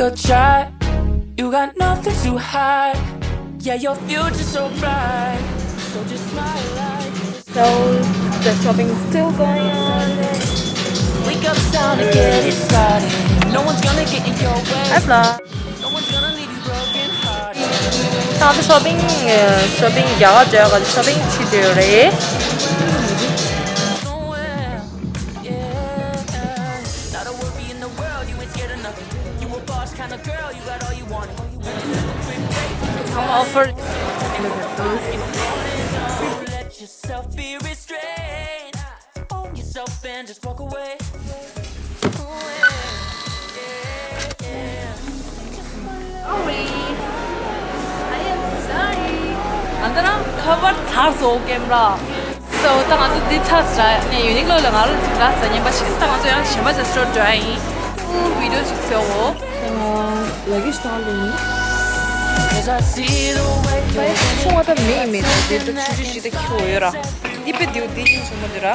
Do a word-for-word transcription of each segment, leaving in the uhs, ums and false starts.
Go try. You got nothing to hide. Yeah, your future's so bright. So just smile like. So the shopping is still going on. Wake up, it's time to get it started. No one's gonna get in your way. Hi, vlog. No one's gonna leave you broken hearted. ད་ང་ཚོ་ཤོ་པིང་ཤོ་པིང་རྒྱ་གར་འགྲོ་ཡག་གི་ཤོ་པིང་བྱེད་འདོད་རེད། Not a worry in the world, you ain't scared of nothing. You a boss kind of girl, you got all you wanted. ཚང་མ་ཨོ་ཕར། Let yourself be restrained. Own yourself and just walk away. Sorry. I am sorry. ཨ་འདི་རང་ཁ་བར་ཚར་སོང་ཀེམ་ར། So ད་ང་ཚོ་འདི་ཚར་ཟ་ནས་ཡུ་ནིག་ལོ་ལ་ང་རང་ཅིག་ལ་ཟ་ཉན་པ་ཞིག་ད་ང་ཚོ་ཡང་གཞན་པ་ཅིག་སི་ཊོར་འགྲོ་ཡ་ཡིན། ཕུལ་བི་ཌིའོ་ཅིག་བཟོའོ། ལ་གི་སྟོང་ལ་ཡིན། Cause I see the way you ཆུང་བ་ད་མེད་མེད་ད་དེ་ད་ཆུང་ཆུང་ཞིག་ད་ཁྱོད་ཡོད་ར། འདི་པེ་དེའུ་འདི་ཡིན་ཆུང་མ་འདི་ར།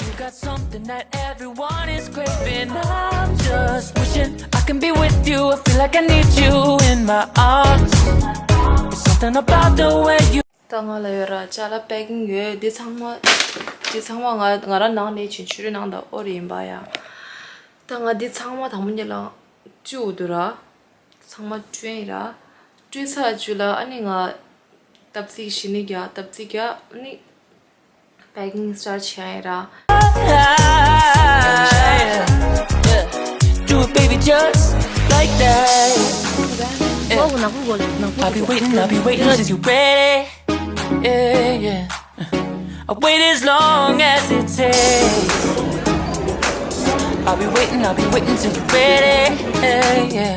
You got something that everyone is craving. I'm just wishing I can be with you. I feel like I need you in my arms. There's something about the way you ད་ང་ལ་ཡོད་ར་ཅ་ལག་པེ་ཀིང་ཡོད། འདི་ཚང་མ་འདི་ཚང་མ་ང་ང་རང་ནང་ནས་བྱིན་ཆུ་རུ་ནང་དང་ཨོ་རི་ཡིན་པ་ཡ། ད་ང་འདི་ཚང་མ་དང་པོ་ཉིད་ལ་བཅུག་འདུག་ར། ཚང་མ་བཀྲུས་ཡིན་ར། བཀྲུས་ཚར་རྗེས་ལ་ཨ་ནི་ང་ཏབ་ཙིག་ཞིག་ནི་རྒྱག་ཏབ་ཙིག་རྒྱག་ཨ་ནི་པེ་ཀིང་སི་ཊར་ཊི་བྱས་ཡིན་ར། Do it, baby, just like that. Yeah. I've been waiting, I've been waiting since you ready. Yeah, yeah. I wait as long as it takes. I'll be waiting, I'll be waiting till you're ready. Yeah, yeah.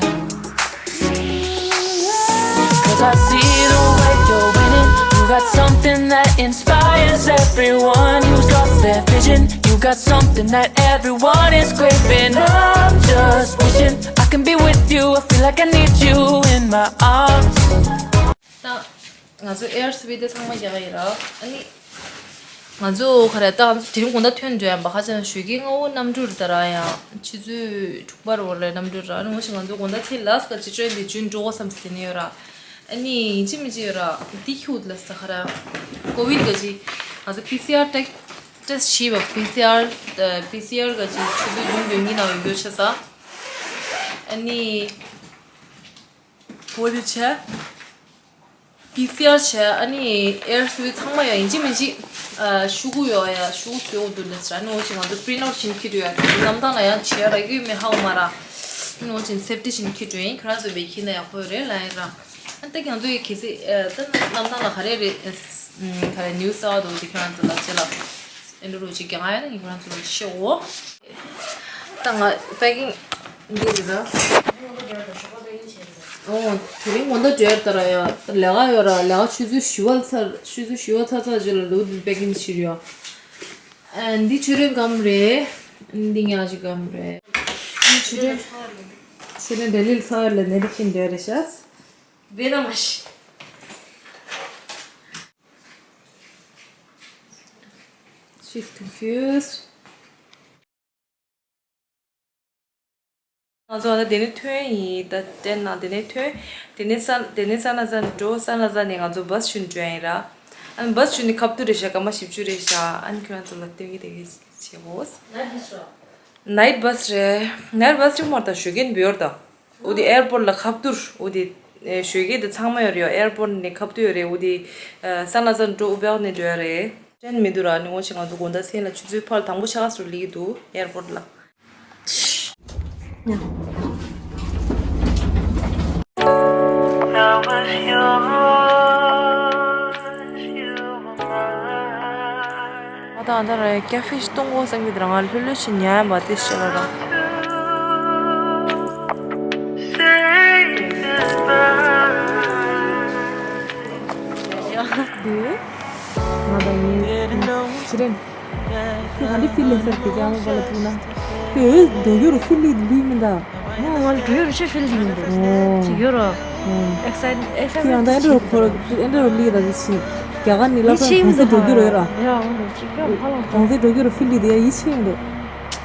Cause I see the way you're winning. You got something that inspires everyone who's lost their vision. You got something that everyone is craving. I'm just wishing I can be with you. I feel like I need you in my arms. ད་ང་ཚོ་ཨེར་སི་བི་དེ་ཚང་མ་རྒྱག་གི་ཡིན་ར། ཨ་ནི་ང་ཚོ་ག་རེ་ད་དེ་རིང་དགོང་དག་ཐོན་འགྲོ་ཡ་ཡིན་པ། ཁ་ཆེ་ན་ཞོགས་ཀའི་སྔ་པོ་གནམ་གྲུ་རེད་ད་ར། ཡང་ཆུ་ཚོད་དྲུག་པ་རེད་པ་ལ་གནམ་གྲུ་ར། ཨ་ནི་ངོ་ཤེས་ང་ཚོ་དགོང་དག་ཚེ་ལ་སི་ཀ་ཅིག་ཊེན་འདི་འཇུ་འགྲོ་དགོས་བསམ་སྟེ་ནི་ཡོད་ར། ཨ་ནི་ཡིན་གཅིག་མིན་གཅིག་ཡོད་ར། འདི་ཁྱུག་ལ་ས་ག་ར་ཀོ་བིད་ག་ཅིག་ང་ཚོ་པི་སི་ཨར་ཊེ་ཊེ་སི་ཊི་བྱས་པ། པི་སི་ཨར་པི་སི་ཨར་ག་ཅིག་ཆུ་ཚོད་བདུན་དོན་གཉིས་ནང་ཡོད་རྒྱུ་ཆགས་ས། ཨ་ནི། འོ་དེ་བྱས། པི་སི་ཨར་བྱས། ཨ་ནི་ཨེར་སི་བི་ཚང་མ་ཡང་ཡིན་གཅིག་མིན་གཅིག་ཨ། ཤོག་གུ་ཡོད་ཡ། ཤོག་གུ་བཟོས་འོ་འདུག་ལས་ར། ཨ་ནི་འོ་ཅིག་ང་ཚོ་པི་རིན་ཊ་ཨའུཊ་བྱིན་འཁྱེར་འགྲོ་ཡ། དེ་ཚོ་གནམ་ཐང་ལ་ཡང་བྱེད་ཡ་རག་གི་ཡོད་མེད་ཧ་གོ་མ་ར། ཨ་ནི་འོ་ཅིག་སེབ་ཊི་བྱིན་འཁྱེར་འགྲོ་ཡིན། ཁྱོད་རང་ཚོ་བས་ཁྱེར་ན་ཡག་པོ་ཡོད་རེད་ལབ་ཡིན་ར། ཨ་ནི་ད་ང་ཚོ་ཡི་གལ་སྲིད་ཨ། ད་གནམ་ཐང་ལ་ག་རེ་རེད། ཨ། ག་རེ་ནིའུ་སི་གསར་པ་འདུག་དེ་ཁྱོད་རང་ཚོ་ལ་བྱེད་ལ། ཨེ་འགྲོ་རུ་ཅིག་རྒྱག་ཡ་ན་ངས་ཁྱོད་རང་ཚོ་ལ་བཤད་འོ། ད་ང་པེ་ཀིང་འདི་རེད་ད། ཨོ། དེ་རིང་དགོང་དག་འབྲེལ་ལྟར་ཡ། ལས་ཀ་ཡོད་ར། ལས་ཀ་ཆུ་ཚོད་བཞི་པ་ཚར། ཆུ་ཚོད་བཞི་པ་ཚར་ཚར་རྗེས་ལ་ལོ་འདི་པེ་ཀིང་ཕྱིར་ཡོད། ཨ། འདི་ཆུ་རེན་སྒམ་རེད། འདི་ཉག་གཅིག་སྒམ་རེད། ཆུ་རེན། ཆུ་རེན་ལྡི་ལི་ལ་ཚར་ལ་ནེ་པི་ཀིན་འབྲེལ་རེད་ཤག་བེ་ན་མ་ཤི། She's confused. ང་ཚོ་ད་དེ་ནས་ཐོན་ཡིན། ད་དེ་ན་དེ་ནས་ཐོན། དེ་ནས་ས་དེ་ནས་ས་ན་ས་འགྲོ། ས་ན་ས་ནས་ང་ཚོ་བཱས་ཞུ་འགྲོ་ཡིན་ར། ཨ་ནི་བཱས་ཞུ་ནི་ཁ་ཐུག་རེད་ཤག་སྐར་མ་བཞི་བཅུ་རེད་ཤག་ཨ་ནི་ཁྱོད་རང་ཚོ་ལ་སྟོན་གི་དེ་གི་བྱེད་དགོས། ནའིཊ་བཱས་རེད། ནའིཊ་བཱས་ཅིག་མ་རེད་ད། ཞོགས་ཀས་འབུལ་ཡོད་རེད་ད། འོ་དེ་ཨེར་པོར་ལ་ཁ་ཐུག་འོ་དེ་ཞོགས་ཀས་དེ་ཚང་མ་ཡོད་རེད། ཨེར་པོར་ནས་ཁ་ཐུག་ཡོད་རེད། འོ་དེ་ས་ན་ས་འགྲོ་ཨུ་བེག་ནས་འགྲོ་ཡ་རེད། ཏྲེན་མི་འདུག་ར། ནི་འོ་ཅིག་ང་ཚོ་དགོང་དག་མཚན་ལ་ཆུ་ཚོད་ཕར་དང་པོ་ཆགས་སུ་ལི་འདུག་ཨེར་པོར་ལ། ཨ་ད་ཨ་ད་ར་ཀ་ཧྥེ་ཞིག་གཏོང་དགོས་བསམ་གྱི་འདུག་ར། ང་ལྷོད་ལྷོད་ཞིག་ཉལ་ཡ་མ་དེ་ཤེས་ལ་ར། འདི། ང་དང་ངའི་ཕྱི་རེད། ཁྱོད་ག་འདྲ་ཕིལ་ལེགས་ཟེར་གི་ཅང་མ་པ་ལ་ཐུག་ན། ཁྱོད་འགྲོ་རྒྱུ་རུ་ཕིལ་ལེགས་ལུས་མིན་ད། ང་ང་འགྲོ་རྒྱུ་རུ་ཕིལ་ལེགས་མིན་ད། ཅིག་ཡོད་རོ། ཨེག་སའིཊ་ཨེག་སའིཊ་ཁྱོད་ཡང་ད་ཨེ་འགྲོ་ཁོ་ཨེ་འགྲོ་ལེགས་ད་དེ་ཕྱིན། རྒྱ་གར་ནི་ལབ་ད་གོང་ཚད་འགྲོ་རྒྱུ་རུ་ཡོད་ར། ཡ་འོང་འགྲོ་ཅིག་ཡོད་ཧ་ལམ། གོང་ཚད་འགྲོ་རྒྱུ་རུ་ཕིལ་ལེགས་དེ་ཡ་ཡིད་ཆེས་མི་འདུག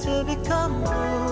to become blue.